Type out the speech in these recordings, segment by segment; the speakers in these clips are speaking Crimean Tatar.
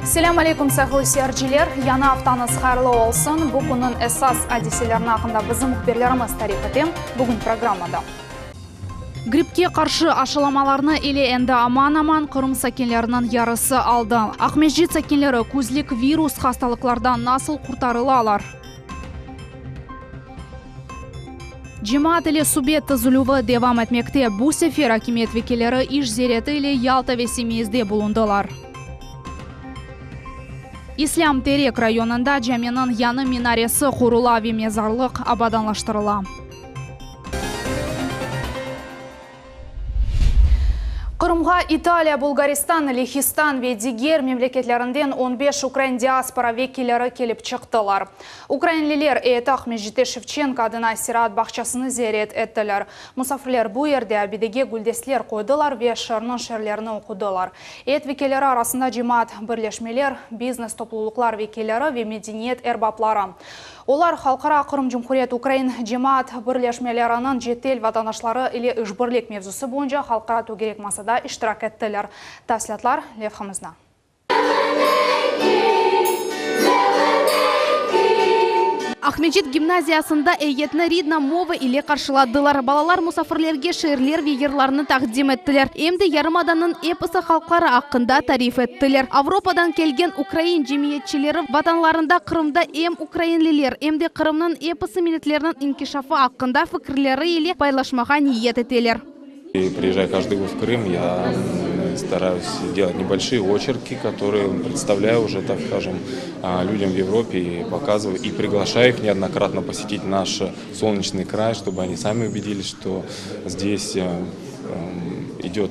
Selâm aleyküm, sayğılı seyirciler! Yañı aftañız hayırlı olsun! Bu künniñ esas adiselerini aqqında bizim mühbirlerimiz tarif ete. Bugün programmada. Gripke qarşı aşılamalarnı ile endi aman-aman Qırım sakinleriniñ yarısı aldı. Aqmescit sakinleri küzlik virus hastalıqlardan nasıl qurtarılalar? Cemaat ile subet tizilüvi devam etmekte. Bu sefer akimiyet vekilleri iş ziyareti ile Yalta ve Simeizde bulundılar. İslâm Terek rayonında caminiñ yañı minaresi qurula ve mezarlıq abadanlaştırıla. Qırımğa İtaliya, Bulgaristan, Lehistan ve diger memleketlerinden on beş ukrain diaspora vekilleri kelip çıqtılar. Ukrainliler eyeti Aqmescitte Şevçenko adına ziraat bağçasını ziyaret ettiler. Musafirler bu yerde abidege güldestler qoydılar ve şeerniñ şiirlerini oqudılar. Eyet vekilleri arasında cemaat birleşmeler, biznes toplulıqlar vekilleri ve medeniyet erbapları. Olar Halqara Qırım Cumhuriyet ukrain cemaat birleşmeleriniñ cetel vatandaşları ile işbirlik mevzusı boyunca halqara tögerek masada iştirak ettiler. Tafsilâtlar levhamızda. Aqmescit gimnaziyasında eyyetni Ridna mova ile qarşıladılar. Balalar musafirlerge şiirler ve yırlarnı taqdim ettiler, em de yarımadanıñ episi halqları aqqında tarif ettiler. Avropadan kelgen ukrain cemiyetçileri vatanlarında Qırımda em ukrainliler, em de Qırımnıñ episi milletleriniñ inkişafı aqqında fikirleri ile paylaşmağa niyet eteler. Приезжая каждый год в Крым, я стараюсь делать небольшие очерки, которые представляю уже, так скажем, людям в Европе и показываю, и приглашаю их неоднократно посетить наш солнечный край, чтобы они сами убедились, что здесь идет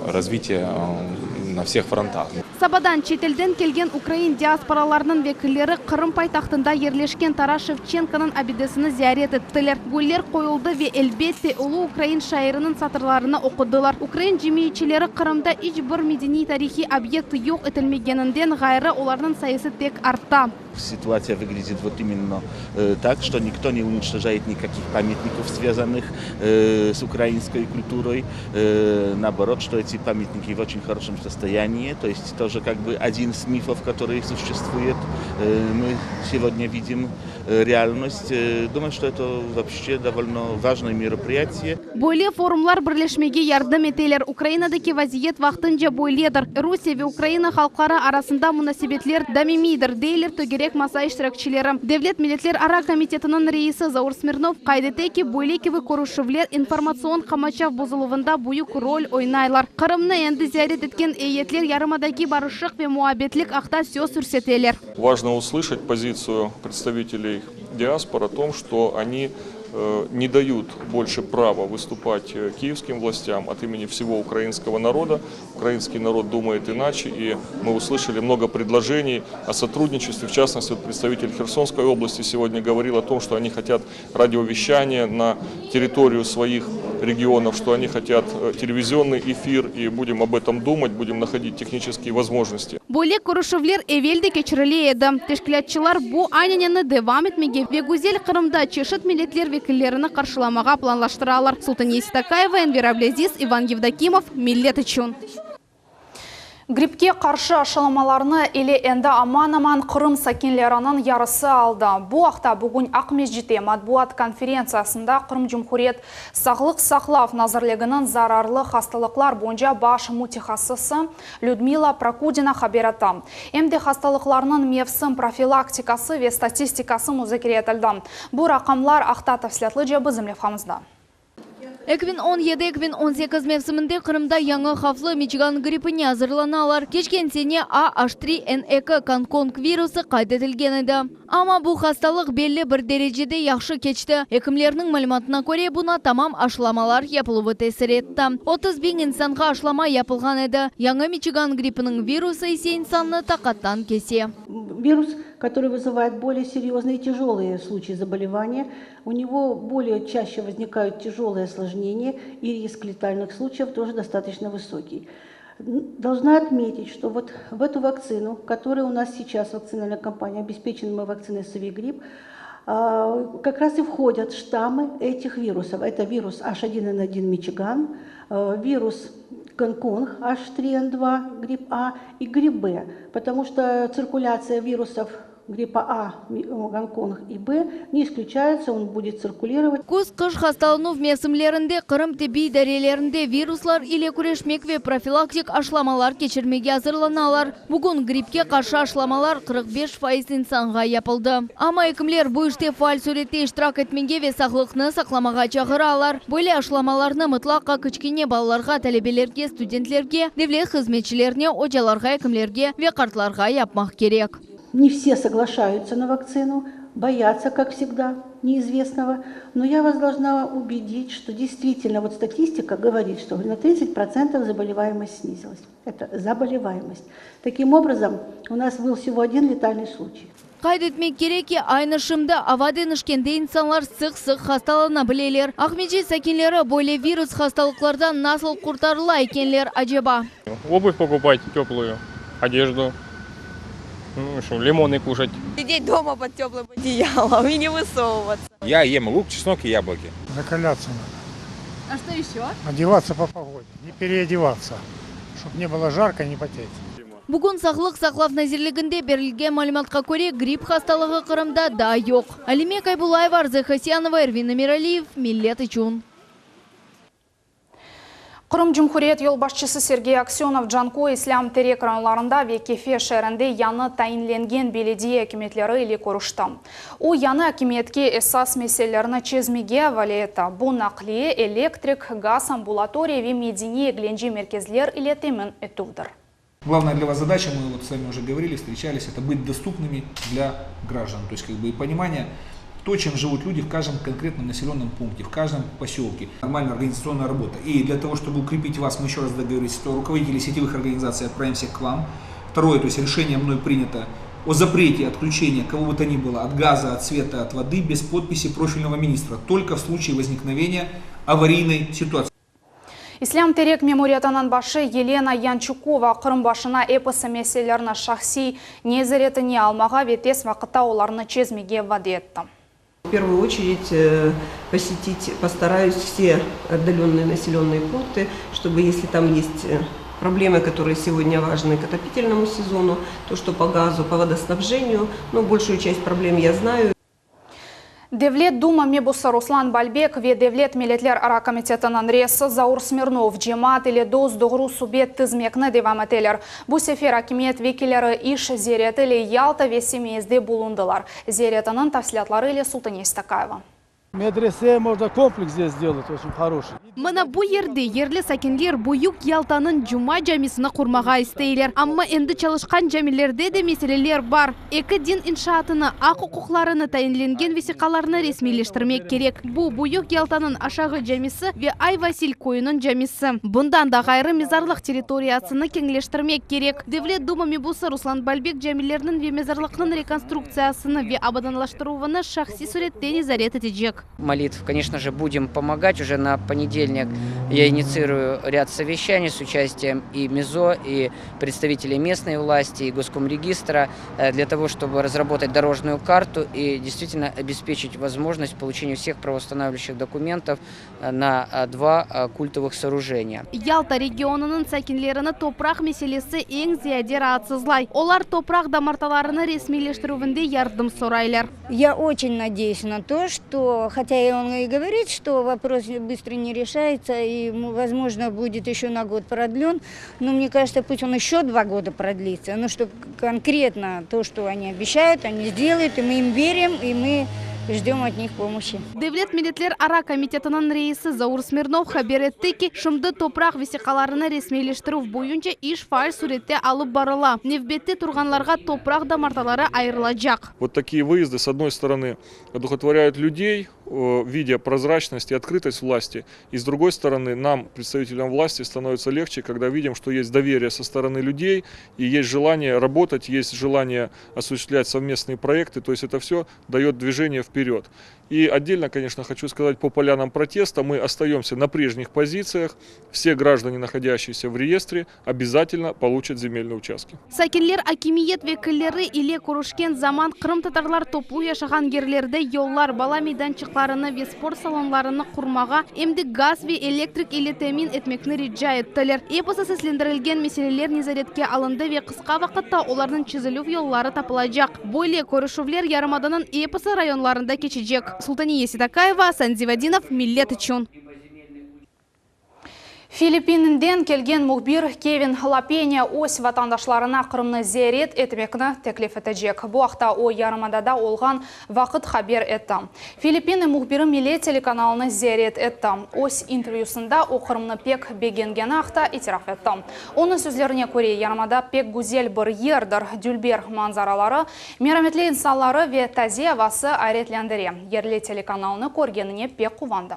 развитие на всех фронтах. Sabadan çetelden kelgen ukrain diasporalarınıñ vekilleri Qırım paytahtında yerleşken Taras Şevçenkonıñ abidesini ziyaret ettiler. Güller qoyuldı ve, elbette, ulu ukrain şairiniñ satırlarını oqudılar. Ukrain cemiyetçileri Qırımda iç bir medeniy-tarihiy obyekt yoq etilmegeninden ğayrı, olarnıñ sayısı tek arta. Ситуация выглядит вот именно так, что никто не уничтожает никаких памятников, связанных с украинской культурой. Наоборот, что эти памятники в очень хорошем состоянии. То есть тоже как бы один из мифов, который существует. Мы сегодня видим реальность. Думаю, что это вообще довольно важное мероприятие. Böyle forumlar birleşmege yardım eteler. Ukrainadaki vaziyet vaqtınca böyledir. Rusiye ve Ukraina halqları arasında munasebetler damimiydir, deyler tögerek masa iştirakçileri. Devlet milletlerara komitetiniñ reisi Zaur Smirnov qayd ete ki, böyle kibi körüşüvler informatsion qamaçav bozuluvında büyük rol oynaylar. Qırımnı endi ziyaret etken eyyetler yarımadaki barışıq ve muabbetlik aqta söz yürseteler. Важно услышать позицию представителей диаспор о том, что они не дают больше права выступать киевским властям от имени всего украинского народа. Украинский народ думает иначе, и мы услышали много предложений о сотрудничестве. В частности, вот представитель Херсонской области сегодня говорил о том, что они хотят радиовещание на территорию своих регионов, что они хотят телевизионный эфир, и будем об этом думать, будем находить технические возможности. Böyle körüşüvler evel de keçirile edi. Teşkilâtçılar bu ananeni devam etmege ve güzel Qırımda çeşit milletler vekillerini qarşılamağa planlaştıralar. Sultaniye Seytakayeva, Enver Ablâziz, İvan Yevdokimov, Millet içün. Gripke qarşı aşılamalarnı ile endi aman-aman Qırım sakinleriniñ yarısı aldı. Bu aqta bugün Aqmescitte matbuat konferentsiyasında Qırım Cumhuriyet Sağlıq saqlav nazirliginiñ zararlı hastalıqlar boyunca baş mütehassısı Lüdmila Prokudina haber etti. Em de hastalıqlarnıñ mevsim profilaktikası ve statistikası muzakere etildi. Bu raqamlar aqta tafsilâtlıca bizim levhamızda. 2017, 2018 mevsiminde Qırımda yañı havflı Miçigan grippine azırlanalar. Keçken sene AH3N2 Gonkong virusı qayd etilgen edi. Amma bu hastalıq belli bir derecede yahşı keçti. Ekimlerniñ malümatına köre, buña tamam aşılamalar yapıluvı tesir etti. 30 biñ insanğa aşılama yapılğan edi. Yañı Miçigan grippiniñ virusı ise insannı taqattan kese. Вирус, который вызывает более серьезные и тяжелые случаи заболевания, у него более чаще возникают тяжелые осложнения и риск летальных случаев тоже достаточно высокий. Должна отметить, что вот в эту вакцину, которая у нас сейчас вакцинальная кампания, обеспечена мы вакциной Совигрипп, как раз и входят штаммы этих вирусов. Это вирус H1N1 Мичиган, вирус. Гонконг H3N2, грипп А и грипп Б, потому что циркуляция вирусов гриппа А, Гонконг и Б не исключается, он будет циркулировать. Küz-qış hastalanuv mevsimlerinde Qırım tibbiy idarelerinde viruslar ile küreşmek ve profilaktik aşılamalar keçirmege azırlanalar. Bugün grippke qarşı aşılamalar 45% insanğa yapıldı. Amma ekimler bu işte faal sürette iştirak etmege ve sağlıqnı saqlamağa çağıralar. Böyle aşılamalarnı mıtlaqa kiçkene balalarğa, talebelerge, studentlerge, devlet hızmetçilerine, ocalarğa, ekimlerge ve qartlarğa yapmaq kerek. Не все соглашаются на вакцину, боятся, как всегда, неизвестного. Но я вас должна убедить, что действительно вот статистика говорит, что на 30% заболеваемость снизилась. Это заболеваемость. Таким образом, у нас был всего один летальный случай. Qayd etmek kerek ki, aynı şimdi ava deñişkende insanlar sıq-sıq hastalana bileler. Aqmescit sakinleri böyle virus hastalıqlardan nasıl qurtarıla ekenler, aceba? Обувь покупать теплую, одежду, ну что, лимоны кушать. Сидеть дома под теплым одеялом и не высовываться. Я ем лук, чеснок и яблоки. Закаляться надо. А что еще? Одеваться по погоде, не переодеваться, чтобы не было жарко, не потеть. Bugün Sağlıq saqlav nazirliginde berilgen malümatqa köre gripp hastalığı Qırımda daa yoq. Alime Kaybulayeva, Arze Хасянова, Ervin Emiraliyev, Millet içün. Qırım Cumhuriyet yolbaşçısı Sergey Aksenov Canköy, İslâm Terek rayonlarında ve Kefe şeerinde yañı tayinlengen belediye akimiyetleri ile körüşti. O, yañı akimiyetke esas meselelerni çezmege avale etti. Bu naqliye, elektrik, gaz, ambulatoriya ve medeniy eglence merkezler ile temin etüvdir. Главная для вас задача, мы вот с вами уже говорили, встречались, это быть доступными для граждан. То есть как бы и понимание, то, чем живут люди в каждом конкретном населенном пункте, в каждом поселке. Нормальная организационная работа. И для того, чтобы укрепить вас, мы еще раз договорились, что руководители сетевых организаций отправимся к вам. Второе, то есть решение мной принято о запрете отключения кого бы то ни было от газа, от света, от воды без подписи профильного министра, только в случае возникновения аварийной ситуации. İslâm Terek memuriyetiniñ başı Yelena Yançukova Qırım başına episi meselelerni şahsiy nezaretine almağa ve tez vaqıtta olarnı çezmege vade etti. В первую очередь э, посетить постараюсь все отдаленные населенные пункты, чтобы если там есть э, проблемы, которые сегодня важны к отопительному сезону, то что по газу, по водоснабжению, но большую часть проблем я знаю. Devlet Duma mebusı Ruslan Balbek ve Devlet milletlerara komitetiniñ reisi Zaur Smirnov cemaat ile dos-doğru subet tizmekni devam eteler. Bu sefer akimiyet vekilleri iş ziyareti ile Yalta ve Simeizde bulundılar. Ziyaretiniñ tafsilâtları ile Sultane Istakayeva. Медресе, можно комплекс здесь сделать очень хороший. Mına bu yerde yerli sakinler Büyük Yaltanıñ Cuma camisini qurmağa isteyler. Amma endi çalışqan camilerde de meseleler bar. Eki din inşaatını, aq-uquqlarını tayinlengen vesiqalarnı resmiyleştirmek kerek. Bu, Büyük Yaltanıñ Aşağı camisi ve Ay Vasil köyüniñ camisi. Bundan da ğayrı mezarlıq territoriyasını keñleştirmek kerek. Devlet Duma mebusı Ruslan Balbek camilerniñ ve mezarlıqnıñ rekonstruktsiyasını ve abadanlaştıruvını şahsiy sürette nezaret etecek. Молитв, конечно же, будем помогать. Уже на понедельник я инициирую ряд совещаний с участием и МИЗО, и представителей местной власти, и Госкомрегистра, э, для того, чтобы разработать дорожную карту и действительно обеспечить возможность получения всех правоустанавливающих документов э, на э, два культовых сооружения. Yalta regionınıñ sakinlerini topraq meselesi eñ ziyade raatsızlay. Olar topraq damartılarını resmiyleştirüvinde yardım soraylar. Я очень надеюсь на то, что, хотя и он и говорит, что вопрос быстро не решается и, возможно, будет еще на год продлен, но мне кажется, пусть он еще 2 года продлится, но чтобы конкретно то, что они обещают, они сделают, и мы им верим, и мы ждем от них помощи. Devlet milletlerara komitetiniñ reisi Zaur Smirnov haber etti ki, şimdi topraq vesiqalarını resmiyleştirüv boyunca iş faal sürette alıp barıla. Nevbette turğanlarğa topraq damartıları ayırılacaq. Вот такие выезды, с одной стороны, одухотворяют людей, э, видя прозрачность и открытость власти, и с другой стороны, нам, представителям власти, становится легче, когда видим, что есть доверие со стороны людей, и есть желание работать, есть желание осуществлять совместные проекты, то есть это все дает движение вперед. И отдельно, конечно, хочу сказать, по полянам протеста мы остаемся на прежних позициях. Все граждане, находящиеся в реестре, обязательно получат земельные участки. Sakinler akimiyet vekilleri ile körüşken zaman qırımtatarlar toplu yaşağan yerlerde yollar, bala meydançıqlarını ve sport salonlarını qurmağa, em de gaz ve elektrik ile temin etmekni rica ettiler. Episi seslendirilgen meseleler nezaretke alındı ve qısqa vaqıtta olarnıñ çezilüv yolları tapılacaq. Böyle körüşüvler yarımadanıñ episi rayonlarında keçecek. Sultaniye Seytakayeva, Asan Zivadinov, Millet içün. Filippininden kelgen mühbir Kevin Lapenya öz vatandaşlarına Qırımnı ziyaret etmekni teklif etecek. Bu aqta o yarımadada olğan vaqıt haber etti. Filippin mühbiri Millet telekanalını ziyaret etti. Öz intervyüsında o Qırımnı pek begengeni aqta itiraf etti. Onıñ sözlerine köre, yarımada pek güzel bir yerdir, dülber manzaraları, merametli insanları ve taze avası ayretlendire. Yerli telekanalnı körgenine pek quvandı.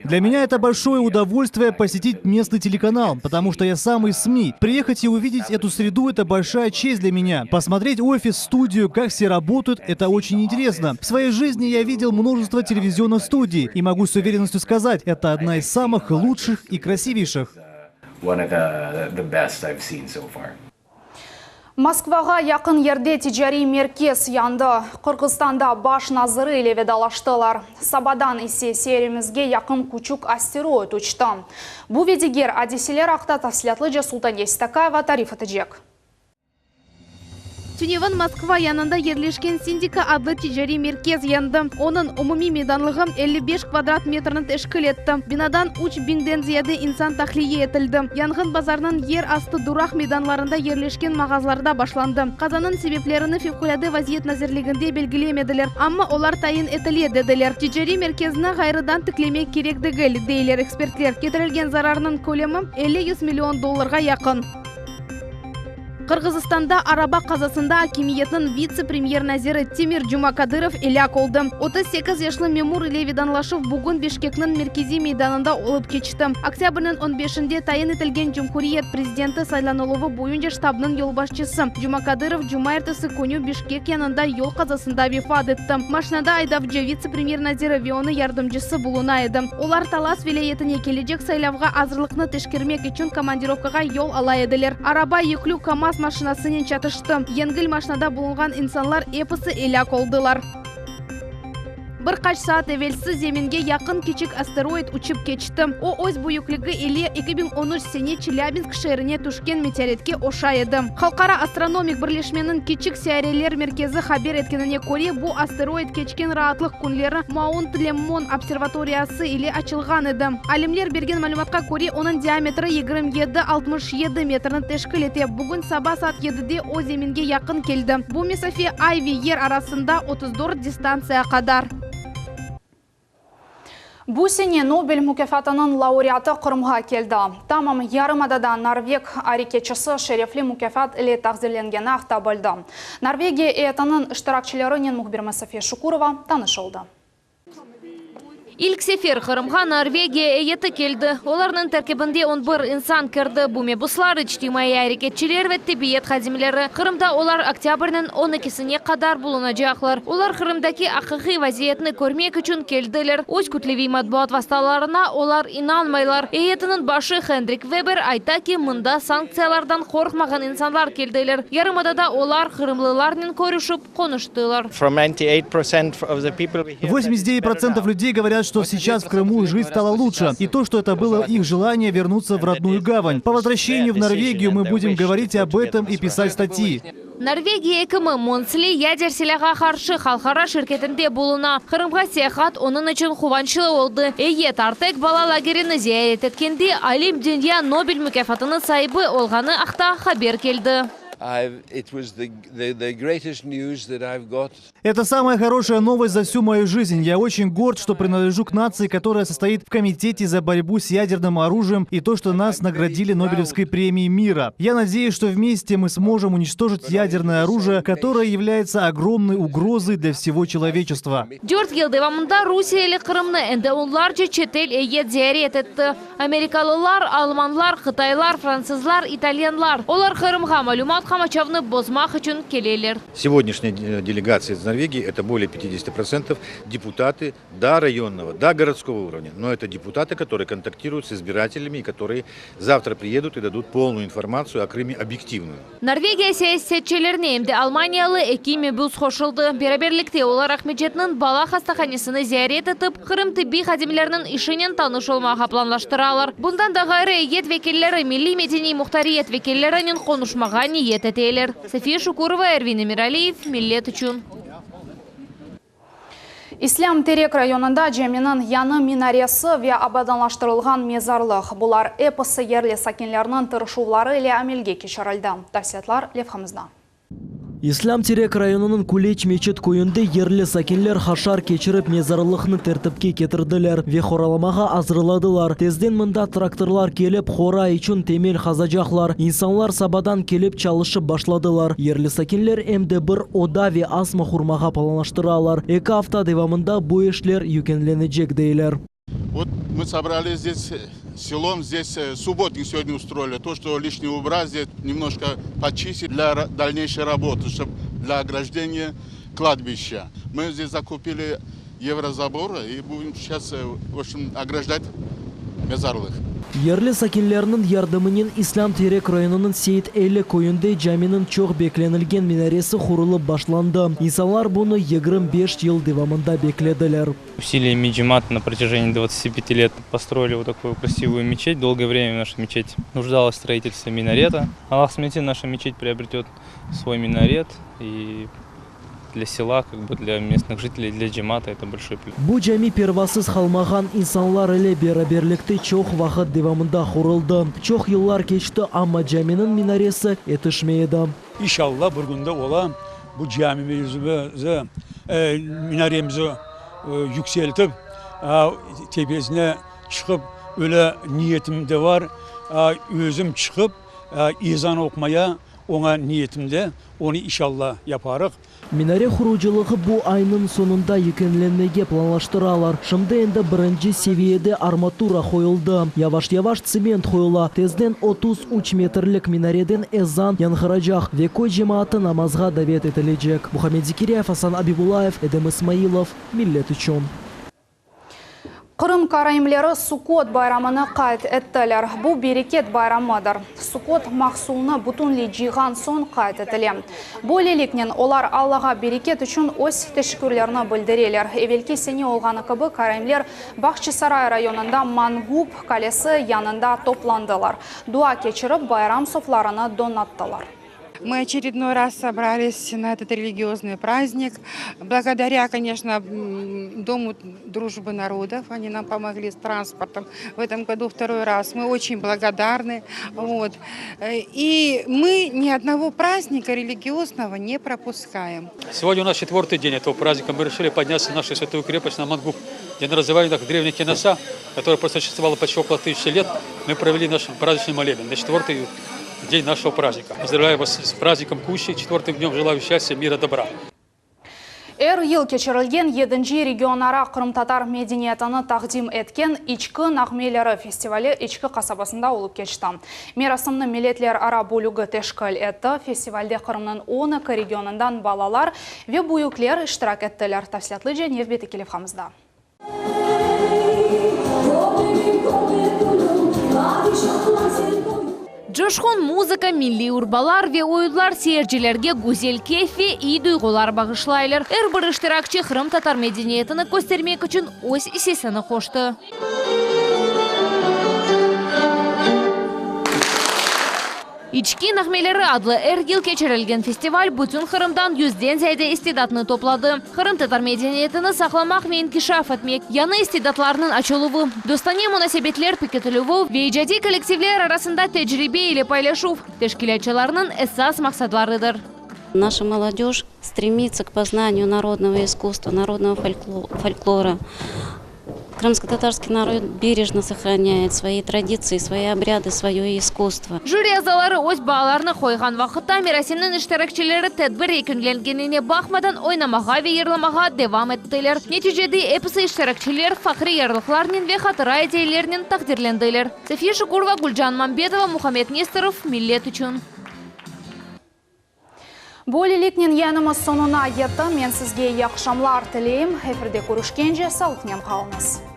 Для меня это большое удовольствие посетить местный телеканал, потому что я сам из СМИ. Приехать и увидеть эту среду – это большая честь для меня. Посмотреть офис, студию, как все работают – это очень интересно. В своей жизни я видел множество телевизионных студий и могу с уверенностью сказать, это одна из самых лучших и красивейших. One of the, the best I've seen so far. Moskvağa yaqın yerde ticariy merkez yandı. Qırğızstanda baş naziri ile vedalaştılar. Sabadan ise seyyaremizge yaqın küçük asteroid uçtı. Bu ve diger adiseler aqta tafsilâtlıca Sultaniye Seytakayeva tarif etecek. Tünevin Moskva yanında yerleşken Sindika adlı ticariy merkez yandı. Onıñ umumiy meydanlığı 55 kvadrat metrni teşkil etti. Binadan üç biñden ziyade insan tahliye etildi. Yanğın bazarnıñ yer astı duraq meydanlarında yerleşken mağazlarda başlandı. Qazanıñ sebeplerini Fevqulâde vaziyet nazirliginde belgilemediler, amma olar tayin etile, dediler. Ticariy merkezni ğayrıdan tiklemek kerek degil, deyler ekspertler. Ketirilgen zararnıñ kölemi 50-yüz million dollarğa yaqın. Qırğızistanda araba qazasında akimiyetniñ vitse-premyer naziri Temir Cumakadırov elâk oldı. 38 yaşlı memur ile vedanlaşuv bugün Bişkekniñ merkeziy meydanında olıp keçti. Oktâbrniñ on beşinde tayin etilgen cumhuriyet prezidenti saylanıluvı boyunca ştabnıñ yolbaşçısı Cumakadırov cumaertesi künü Bişkek yanında yol qazasında vefat etti. Maşinada aydavcı, vitse-premyer naziri ve onıñ yardımcısı buluna edi. Olar Talas vilâyetine kelecek saylavğa azırlıqnı teşkermek içün komandirovkağa yol ala ediler. Araba yüklü KAMAZ maşinasınen çatıştı. Yengil maşinada bulunğan insanlar episi elâk oldılar. Bir qaç saat evelsi Zeminge yaqın kiçik asteroid uçıp keçti. O, öz büyükligi ile 2013 sene Çelâbinsk şeerine tüşken meteoritke oşay edi. Halqara astronomik birleşmeniñ Kiçik seyyareler merkezi haber etkenine köre, bu asteroid keçken raatlıq künleri Maunt-Lemmon observatoriyası ile açılğan edi. Alimler bergen malümatqa köre, onıñ diametri 27, 67 metrni teşkil ete. Bugün saba saat yedide o Zeminge yaqın keldi. Bu mesafe Ay ve Yer arasında 34 distantsiya qadar. Bu sene Nobel mukâfatınıñ laureatı Qırımğa keldi. Tamam yarımadada norveg areketçisi şerefli mukâfat ile taqdirlengeni aqta bildi. Norvegiya eyetiniñ iştirakçilerinen mühbirimiz Safiye Şukurova tanış oldı. İlk sefer Qırımğa Norvegiya eyeti keldi. Olarnıñ terkibinde on bir insan kirdi, bu mebuslar, içtimaiy areketçiler ve tibbiyet hadimleri. Qırımda olar oktâbrniñ on ekisine qadar bulunacaqlar. Olar Qırımdaki aqiqiy vaziyetni körmek içün keldiler. Öz kütleviy matbuat vastalarına olar inanmaylar. Eyyetiniñ başı Hendrik Veber ayta ki, mında sanktsiyalardan qorqmağan insanlar keldiler. Yarımadada olar qırımlılarnen körüşip, qonuştılar. 89% людей говорят, что сейчас в Крыму жизнь стала лучше, и то, что это было их желание вернуться в родную гавань. По возвращению в Норвегию мы будем говорить об этом и писать статьи. Norvegiya ekimi Mons Li yader silâğa qarşı halqara şirketinde buluna. Qırımğa seyahat onıñ içün quvançlı oldı. Eyyet Artek bala lagerini ziyaret etkende, alim dünya Nobel mukâfatınıñ saibi olğanı aqta haber keldi. Это самая хорошая новость за всю мою жизнь. Я очень горд, что принадлежу к нации, которая состоит в Комитете за борьбу с ядерным оружием и то, что нас наградили Нобелевской премией мира. Я надеюсь, что вместе мы сможем уничтожить ядерное оружие, которое является огромной угрозой для всего человечества. Dört yıl devamında rusiyeli Qırımnı endi onlarca çetel eyyet ziyaret etti. Amerikalılar, almanlar, qıtaylar, fransızlar, italyanlar. Olar Qırımğa malümat. qamaçavnı bozmaq içün keleler. Сегодняшняя делегация из Норвегии, это более 50% депутаты до районного, до городского уровня. Но это депутаты, которые контактируют с избирателями и которые завтра приедут и дадут полную информацию о Крыме объективную. Norvegiya siyasetçilerine em de almaniyalı eki mebus qoşuldı. Beraberlikte olar Aqmescitniñ bala hastahanesini ziyaret etip, Qırım tibbiy hadimleriniñ işinen tanış olmağa planlaştıralar. Bundan da ğayrı, eyyet vekilleri milliy-medeniy muhtariyet vekillerinen qonuşmağa niyet eteler. Safiye Şukurova, Ervin Emiraliyev, Millet içün. İslâm Terek rayonında caminiñ yañı minaresi ve abadanlaştırılğan mezarlıq, bular episi yerli sakinlerniñ tırışuvları ile amelge keçirildi. Tafsilâtlar levhamızda. İslâm Terek rayonınıñ Küleç Meçit köyünde yerli sakinler haşar keçirip mezarlıqnı tertipke ketirdiler ve horalamağa azırladılar. Tezden mında traktorlar kelip, hora içün temel qazacaqlar. İnsanlar sabadan kelip çalışıp başladılar. Yerli sakinler em de bir oda ve asma qurmağa planlaştıralar. Eki afta devamında bu işler yekünlenecek, deyler. Vot мы собрались здесь селом, здесь субботник сегодня устроили. То, что лишнее убрать здесь, немножко почистить для дальнейшей работы, чтобы для ограждения кладбища. Мы здесь закупили еврозабор и будем сейчас, в общем, ограждать mezarlıq. Yerli sakinlerniñ yardımınen İslâm Terek rayonınıñ Seit Eli köyünde caminiñ çoq beklenilgen minaresi qurulıp başlandı. İnsanlar bunı 25 yıl devamında beklediler. Усилиями cemaata на протяжении 25 лет построили вот такую красивую мечеть. Долгое время наша мечеть нуждалась в строительстве минарета. Allah qısmet, наша мечеть приобретет свой минарет и для села, как бы для местных жителей, для cemaata это большой плюс. Bu cami pervasız qalmağan insanlar ile beraberlikte çoq vaqıt devamında quruldı. Çoq yıllar keçti, amma caminiñ minaresi yetişmey edi. İnşallah bir künde ola bu camimizni, minaremizni yükseltip, tepesine çıqıp, öyle niyetim de bar, özüm çıqıp ezan oqumaya oña niyetimde, onı inşallah yaparıq. Minare qurucılığı bu aynıñ soñunda yekünlenmege planlaştıralar. Şimdi endi birinci seviyede armatura qoyuldı. Yavaş-yavaş tsement qoyula. Tezden 33 metrlik minareden ezan yañğıracaq ve köy cemaatı namazğa davet etilecek. Muhammed Zekiryayev, Asan Abibullayev, Edem İsmailov, Millet içün. Qırım karaimleri Sukkot bayramını qayd ettiler. Bu bereket bayramıdır. Sukkot mahsulnı bütünley cıyğan soñ qayd etile. Böyleliknen, olar Allağa bereket içün öz teşekkürlerini bildireler. Evelki sene olğanı kibi, karaimler Bağçasaray rayonında Mangup qalesi yanında toplandılar. Dua keçirip, bayram sofralarını donattılar. Мы очередной раз собрались на этот религиозный праздник. Благодаря, конечно, Дому дружбы народов, они нам помогли с транспортом. В этом году второй раз. Мы очень благодарны. Вот. И мы ни одного праздника религиозного не пропускаем. Сегодня у нас четвертый день этого праздника. Мы решили подняться в нашу святую крепость на Мангуп, где на развалинах древней Кенаса, которая просуществовала почти около тысячи лет, мы провели наш праздничный молебен на четвертый день нашего праздника. Поздравляю вас с праздником Кущи, четвертым днем желаю счастья, мира, добра. Er yıl keçirilgen 7. regionara qırımtatar medeniyetini taqdim etken İçki nağmeleri festivali İçki qasabasında olıp keçti. Merasimni milletlerara bölügi teşkil etti. Festivalde Qırımnıñ 12 regionından balalar ve büyükler iştirak ettiler. Tafsilâtlıca nevbetteki levhamızda. Coşqun muzıka, milliy urbalar ve oyunlar seyircilerge güzel keyf ve iyi duyğular bağışlaylar. Er bir iştirakçi qırımtatar medeniyetini köstermek içün öz issesini qoştı. İçki nağmeleri adlı er yıl keçirilgen festival bütün Qırımdan yüzden ziyade istidatnı topladı. Qırımtatar medeniyetini saqlamaq ve inkişaf etmek, yañı istidatlarnıñ açıluvı, dostane munasebetler pekitilüvi ve icadiy kollektivler arasında tecribe ile paylaşuv, teşkilâtçılarnıñ esas maqsadlarıdır. Наша молодежь стремится к познанию народного искусства, народного фольклора. Крымско-татарский народ бережно сохраняет свои традиции, свои обряды, свое искусство. Jüri azaları öz baalarını qoyğan vaqıtta merasimniñ iştirakçileri tedbir yekünlengenine baqmadan oynamağa ve yırlamağa devam ettiler. Neticede episi iştirakçiler fahriy yarlıqlarnen ve hatıra ediyelernen taqdirlendiler. Safiye Şukurova, Gülcan Mambetova, Muhammed Nesterov, Millet içün. Böyleliknen yayınımız soñuna yetti. Men sizge iyi aqşamlar tileyim. Efirde körüşkence sağlıqnen qalıñız.